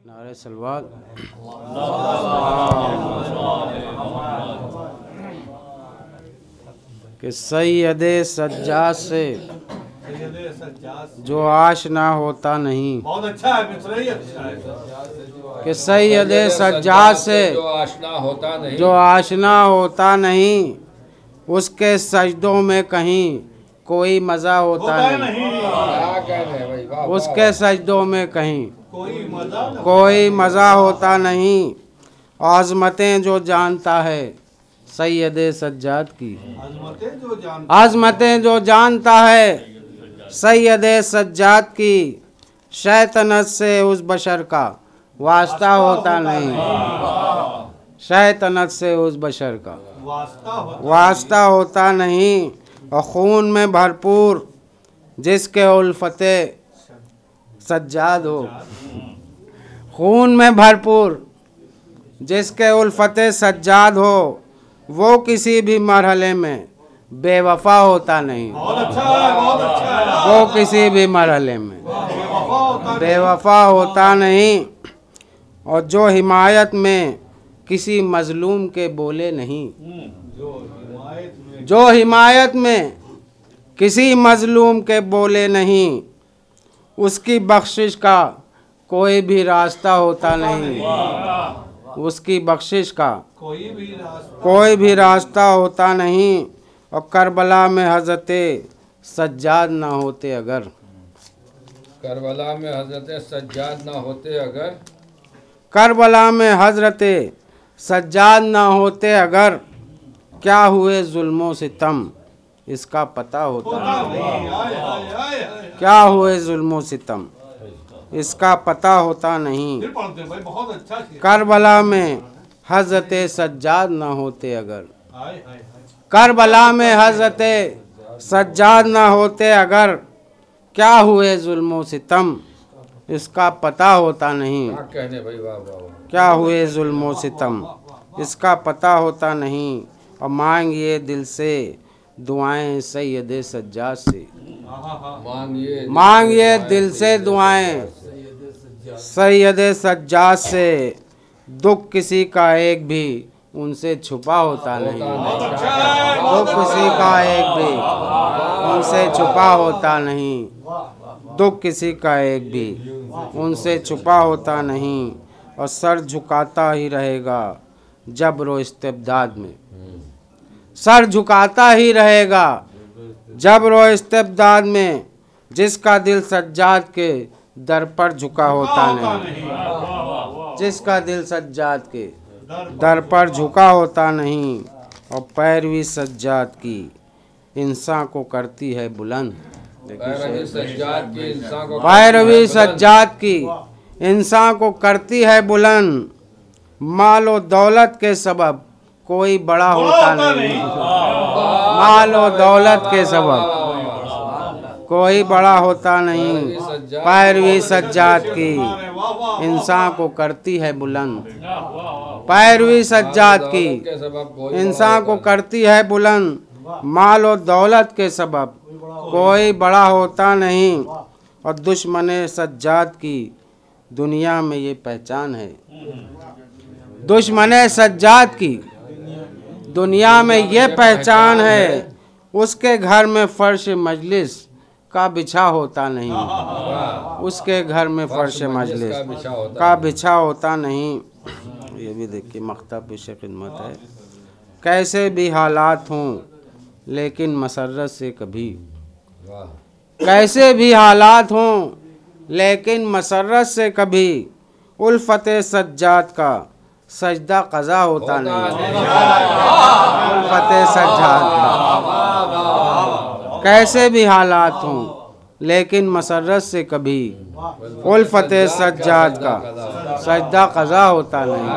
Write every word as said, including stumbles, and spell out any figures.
نعرہ صلوات۔ کہ سید سجاد سے جو آشنا ہوتا نہیں، بہت اچھا ہے، مصرعی اچھا ہے۔ کہ سید سجاد سے جو آشنا ہوتا نہیں، جو آشنا ہوتا نہیں، اس کے سجدوں میں کہیں کوئی مزہ ہوتا ہوتا نہیں۔ نہیں۔ کیا کہہ رہے ہیں بھائی، واہ، اس واہ، کے واہ۔ سجدوں میں کہیں کوئی مزہ نہ کوئی مزہ ہوتا نہیں۔ عظمتیں جو جانتا ہے سید سجاد کی، عظمتیں جو جانتا عظمتیں جو جانتا ہے سید سجاد کی، شیطنت سے اس بشر کا واسطہ ہوتا نہیں۔ شیطنت سے اس بشر کا واسطہ ہوتا واسطہ ہوتا نہیں۔ اور خون میں بھرپور جس کے الفت سجاد ہو، خون میں بھرپور جس کے الفت سجاد ہو، وہ کسی بھی مرحلے میں بے وفا ہوتا نہیں۔ بہت اچھا ہے، بہت اچھا ہے۔ وہ کسی بھی مرحلے میں بے وفا ہوتا نہیں۔ بے وفا ہوتا نہیں۔ اور جو حمایت میں کسی مظلوم کے بولے نہیں، ہوں، جو حمایت میں جو حمایت میں کسی مظلوم کے بولے نہیں، اس کی بخشش کا کوئی بھی راستہ ہوتا نہیں۔ اس کی بخشش کا کوئی بھی راستہ کوئی بھی راستہ ہوتا نہیں۔ اور کربلا میں حضرت سجاد نہ ہوتے اگر، کربلا میں حضرت سجاد نہ ہوتے اگر کربلا میں حضرت سجاد نہ ہوتے اگر، کیا ہوئے ظلم و ستم، اس کا پتہ ہوتا نہیں۔ کیا ہوئے ظلم و ستم، اس کا پتہ ہوتا نہیں۔ پھر پڑھتے ہیں بھائی، بہت اچھا شعر۔ کربلا میں حضرت سجاد نہ ہوتے اگر، ہائے، ہائے، ہائے۔ کربلا میں حضرت سجاد نہ ہوتے اگر، کیا ہوئے ظلم و ستم، اس کا پتہ ہوتا نہیں۔ کیا کہنے بھائی، واہ، واہ، واہ۔ کیا ہوئے ظلم و ستم، اس کا پتہ ہوتا نہیں۔ اور مانگیے دل سے دعائیں سید سجاد سے، مانگیے مانگیے دل سے دعائیں سید سجاد سے۔ دکھ کسی کا ایک بھی ان سے چھپا ہوتا نہیں۔ دکھ کسی کا ایک بھی ان سے چھپا ہوتا نہیں۔ دکھ کسی کا ایک بھی ان سے چھپا ہوتا نہیں۔ اور سر جھکاتا ہی رہے گا جبر و استبداد میں۔ سر جھکاتا ہی رہے گا جبر و استبداد میں۔ جس کا دل سجاد کے در پر جھکا ہوتا نہیں، جس کا دل سجاد کے در پر جھکا ہوتا نہیں۔ اور پیروی سجاد کی انسان کو کرتی ہے بلند۔ پیروی سجاد کی انسان کو پیروی کرتی ہے بلند۔ سجاد کی انسان کو کرتی ہے بلند۔ مال و دولت کے سبب کوئی بڑا ہوتا نہیں۔ مال و دولت کے سبب کوئی بڑا ہوتا نہیں۔ پیروی سجاد کی انسان کو کرتی ہے بلند۔ پیروی سجاد کی انسان کو کرتی ہے بلند۔ مال و دولت کے سبب کوئی بڑا ہوتا نہیں۔ اور دشمن سجاد کی دنیا میں یہ پہچان ہے۔ دشمن سجاد کی دنیا میں یہ پہچان ہے۔ اس کے گھر میں فرش مجلس کا بچھا ہوتا نہیں۔ اس کے گھر میں فرش مجلس کا بچھا ہوتا نہیں۔ یہ بھی دیکھیے، مقطع پیش خدمت ہے۔ کیسے بھی حالات ہوں، لیکن مسرت سے کبھی کیسے بھی حالات ہوں، لیکن مسرت سے کبھی الفت سجاد کا سجدہ قضا ہوتا نہیں۔ الفت سجاد کا کیسے بھی حالات ہوں، لیکن مسرت سے کبھی الفت سجاد کا سجدہ قضا ہوتا نہیں۔